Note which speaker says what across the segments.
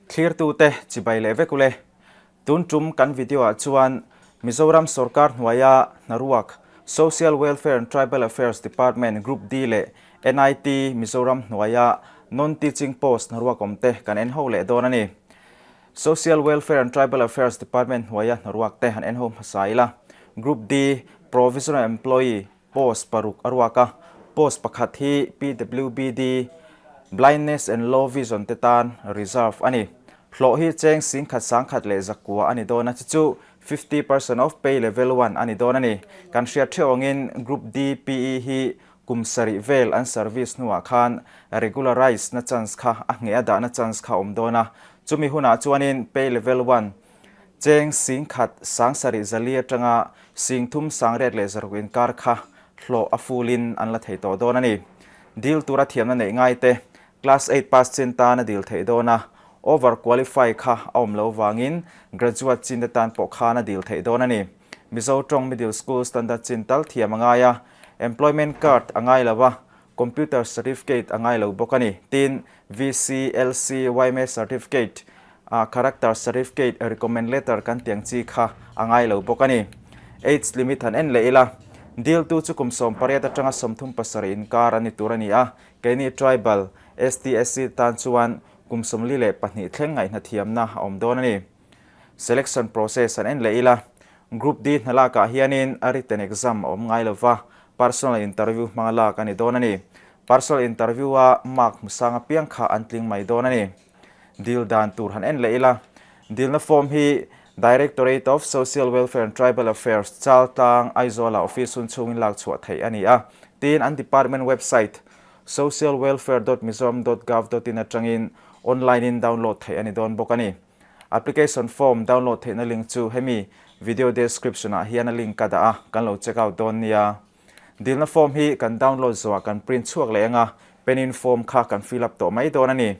Speaker 1: Thlirtute chibai leh vek ule. Tun tum kan video ah chuan Mizoram sorkar hnuaia hnaruak Social Welfare and Tribal Affairs Department Group D leh NIT Mizoram hnuaia Non-Teaching Post hnaruak awmte kan en ho leh dawn a ni. Social Welfare and Tribal Affairs Department hnuaia hnaruak te han en ho hmasa ila. Group D Provisional Employee Post paruk a ruak a, post pakhat hi PWBD, Blindness and Low Vision te tan reserve a ni. Hlawh hi cheng singkhat sangkhat leh zakua a ni dawn a, chu chu 50% of pay level one a ni dawn a ni. Kan hriat theuh angin Group D PE hi kum sarih vel an service hnuah khan regularize na chance kha a ngheh a dahna chance kha a awm dawn a, chumi hunah chuanin pay level one Cheng singkhat sangsarih zali atanga singthum sangriat leh zaruk inkar kha hlawh a fulin an la thei tawh dawn a ni. Dil tura thiamna neih ngai te, Class eight pass chin tan a dil theih dawn a, over qualify kha a awm lo vangin graduate chin te tan pawh khan a dil theih dawn a ni. Mizo tawng middle school standard chin tal thiam a ngai a, employment card a ngai lo a, computer certificate a ngai lo bawk a ni. Tin, VC, LC, yma certificate, a character certificate, recommend letter kan tih ang chi kha a ngai lo bawk a ni. Age limit han en leh ila, diltu chu kum 18 atanga 37 inkar a ni tur a ni a, keini tribal, ST, SC tan chuan kum 42 thleng ngaihna thiamna a awm dawn a ni. Selection process an en leh ila, Group D hna lakah hianin a written exam a awm ngai lova, personal interview hmanga lak a ni dawn a ni. Personal interview-a mark hmusang apiang kha an tling mai dawn a ni. Dil dan tur han en leh ila, dilna form hi Directorate of Social Welfare and Tribal Affairs, Chaltlang, Aizawla office hun chhungin lak chhuah theih a ni a. Tin, an department website socialwelfare.mizoram.gov.in atangin online-in download theih a ni dawn bawk a ni. Application form download theihna link chu hemi video description ah hian a link ka dah a, kan lo check out dawn nia. Dilna form hi kan download zawhah kan print chhuak leh anga pen in form kha kan fill up tawh mai dawn a ni.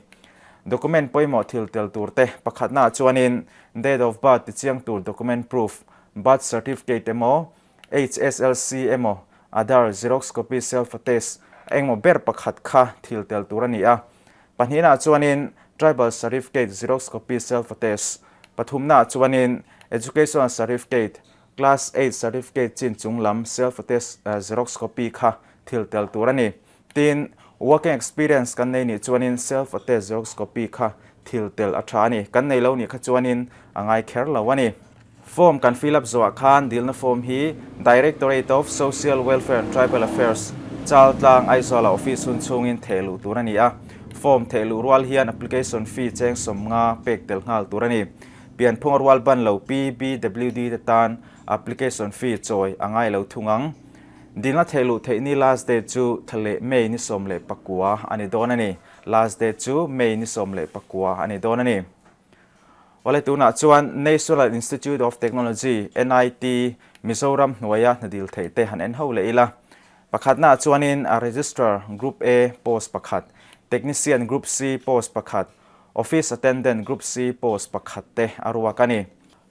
Speaker 1: Document pawimawh thil tel tur te pakhatna ah chuanin date of birth tichiang tur document proof, birth certificate emaw, HSLC emaw, Aadhaar xerox copy self attest engmaw ber pakhat kha thil tel tur a ni a. Pahnihna ah chuanin Tribal Certificate xerox copy self attest, pathumna ah chuanin Educational Certificate, Class eight certificate chin chung lam self attest xerox copy kha thil tel tur a ni. Tin, working experience kan nei nih chuanin self attest xerox copy kha thil tel a tha a ni. Kan nei lo nih kha chuanin a ngai kher lo a ni. Form kan fill up zawhah khan dilna form hi Directorate of Social Welfare and Tribal Affairs, Chaltlang, Aizawla office hun chhungin theh luh tur a ni a. Form theh luh rual hian application fee cheng 50 pek tel nghal tur a ni. Pianphunga rual ban lo PBWD te tan application fee chawi a ngai lo thung ang. Dilna theh luh theih ni last date chu thla leh May ni 19 a ni dawn a ni. Last date chu May ni 19 a ni dawn a ni. Awle tunah chuan National Institute of Technology, NIT, Mizoram hnuaia hna dil theih te han en ho leh ila. Pakhatnaah chuanin a Registrar Group A post pakhat, Technician Group C post pakhat, Office Attendant Group C post pakhat te a ruak a ni.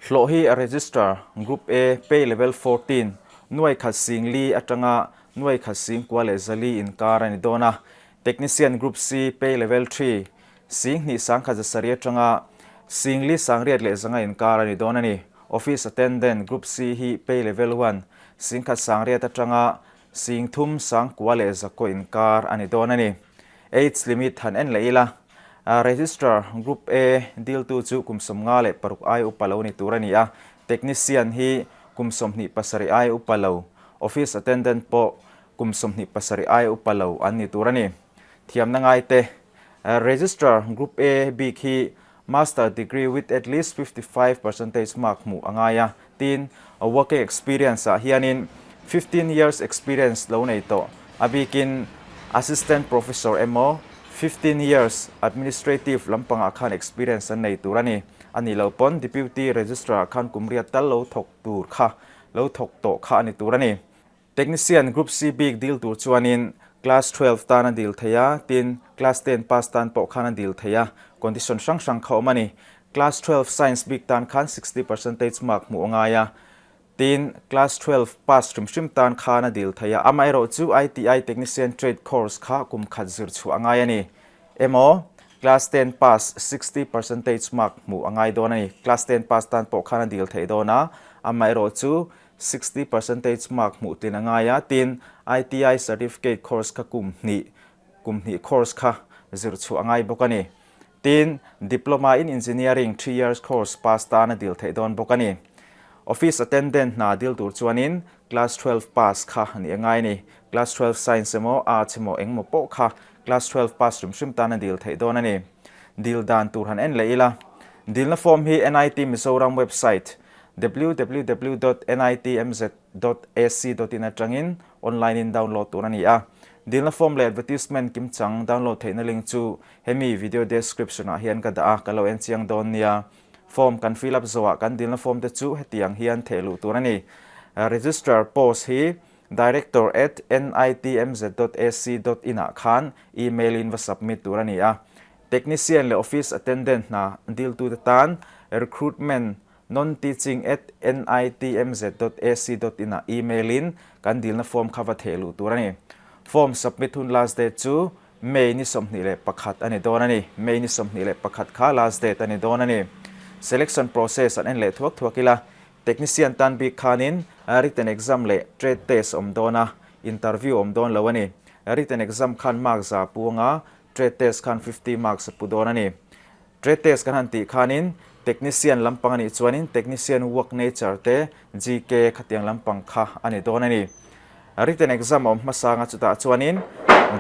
Speaker 1: Hlawh hi a Registrar Group A pay level 14, nuai khat sing li atanga nuai khat sing kua leh zali inkar a ni dawn a. Technician Group C pay level 3, sing hnih sangkhat zasarih atanga sing li sangriat leh zanga inkar a ni dawn a ni. Office Attendant Group C hi pay level 1, sing khat sangriat atanga sing thum sang kua leh zakua inkar a ni dawn a ni. Age limit han en leh ila, Registrar Group A diltu chu kum 56 ai upa lo ni tur a ni a, Technician hi kum 27 ai upa lo, Office Attendant pawh kum 27 ai upa lo an ni tur a ni. Thiamna ngai te, Registrar Group A bik hi Master degree with at least 55 percentage mark hmuh a ngai a, tin working experience ah hianin 15 years experience lo nei tawh, a bikin Assistant Professor emaw 15 years administrative lampangah khan experience an nei tur a ni. A nih loh pawn Deputy Registrar ah khan kum riat tal lo thawk tur kha lo thawk tawh kha a ni tur a ni. Technician Group C bik dil tur chuanin Class 12 tan a dil thei a, tin Class 10 pass tan pawh khan a dil thei a, condition hrang hrang kha awm a ni. Class 12 Science bik tan khan 60 percentage mark hmuh a ngai a, tin Class 12 pass hrim hrim tan khan a dil thei a, amaherawhchu ITI Technician Trade course kha kum khat zir chhuah a ngai a ni. Emaw, Class ten pass 60 percentage mark hmuh a ngai dawn a ni. Class ten pass tan pawh khan a dil theih dawn a, amaherawh chu 60 percentage mark hmuh tlin a ngai a, tin ITI certificate course kha kum hnih kum hnih course kha zir chhuah a ngai bawk a ni. Tin, Diploma in Engineering three years course pass tan a dil theih dawn bawk a ni. Office attendant hna dil tur chuanin Class 12 pass kha a nih a ngai a ni. Class 12 Science emaw Arts emaw engemaw pawh kha Class 12 pass hrim hrim tan a dil theih dawn a ni. Dil dan tur han en leh ila. Dilna form hi NIT Mizoram website www dot nitmz dot ac dot in atangin online in download tur a ni a. Dilna form leh advertisement kimchang download theihna link chu hemi video description ah hian ka dah a, ka lo en chiang dawn nia. Form kan fill up zawhah kan dilna form te chu hetiang hian theh luh tur a ni. Register post hi Director at nitmz dot ac dot in ah khan email in va submit tur a ni a. Technician leh office attendant hna diltute tan recruitment non-teaching at nitmz dot ac dot in ah email in kan dilna form kha va theh luh tur a ni. Form submit hun last date chu May ni 21 a ni dawn a ni. May ni 21 kha last date a ni dawn a ni. Selection process an en leh thuak thuak ila, Technician tan bik khanin written exam leh trade test awm dawn a, interview awm dawn lo a ni. Written exam khan mark za pu anga, trade test khan 50 marks a pu dawn a ni. Trade test kan han tih khanin technician lampang a nih chuanin technician work nature te GK khatiang lampang kha a ni dawn a ni. Written exam a awm hmasa anga chutah chuanin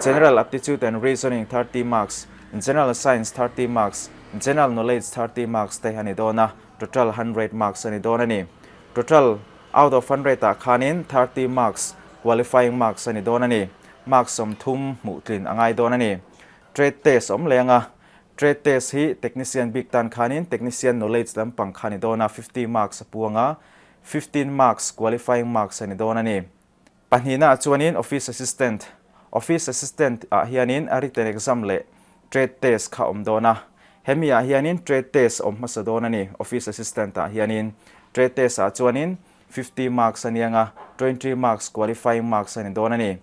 Speaker 1: General Aptitude and Reasoning 30 marks, General Science 30 marks, General Knowledge 30 marks te a ni dawn a, total 100 marks a ni dawn a ni. Total out of 100 ah khanin 30 marks qualifying marks a ni dawn a ni. Marks 30 hmuh tlin a ngai dawn a ni. Trade test awm leng a, Trade test hi technician bik tan khanin technician knowledge lampang kha a ni dawn a, 50 marks a puang a, 15 marks qualifying marks a ni dawn a ni. Pahnihna ah chuanin office assistant, Office assistant ah hianin a written exam leh trade test kha a awm dawn a, hemi ah hianin trade test a awm hmasa dawn a ni, office assistant ah hianin trade test ah chuanin 50 marks a niang a, 20 marks qualifying marks a ni dawn a ni.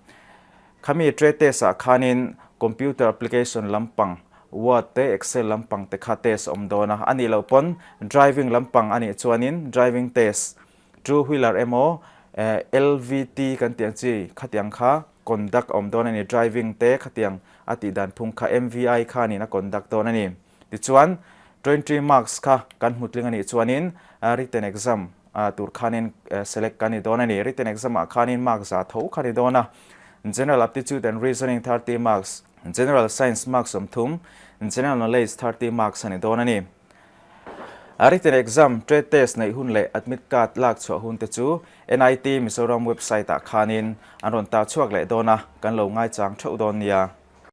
Speaker 1: Khami trade test ah khanin computer application lampang, Word te Excel lampang te kha test a awm dawn a, a nih loh pawn driving lampang a nih chuanin driving test, two wheeler emaw LVT kan tih ang chi khatiang kha conduct a awm dawn a ni, driving te khatiang a tih dan phung kha MVI khanin a conduct dawn a ni. Tichuan 20 marks kha kan hmu tling a nih chuanin written exam tur khanin select kan ni dawn a ni. Written exam ah khanin mark za tho kha ni dawn a. General Aptitude and Reasoning 30 marks, General Science mark 30, General Knowledge 30 marks a ni dawn a ni. Written exam, trade test neih hun leh admit card lak chhuah hun te chu NIT Mizoram website ah khanin an rawn tar chhuak leh dawn a, kan lo ngaichang theuh dawn nia.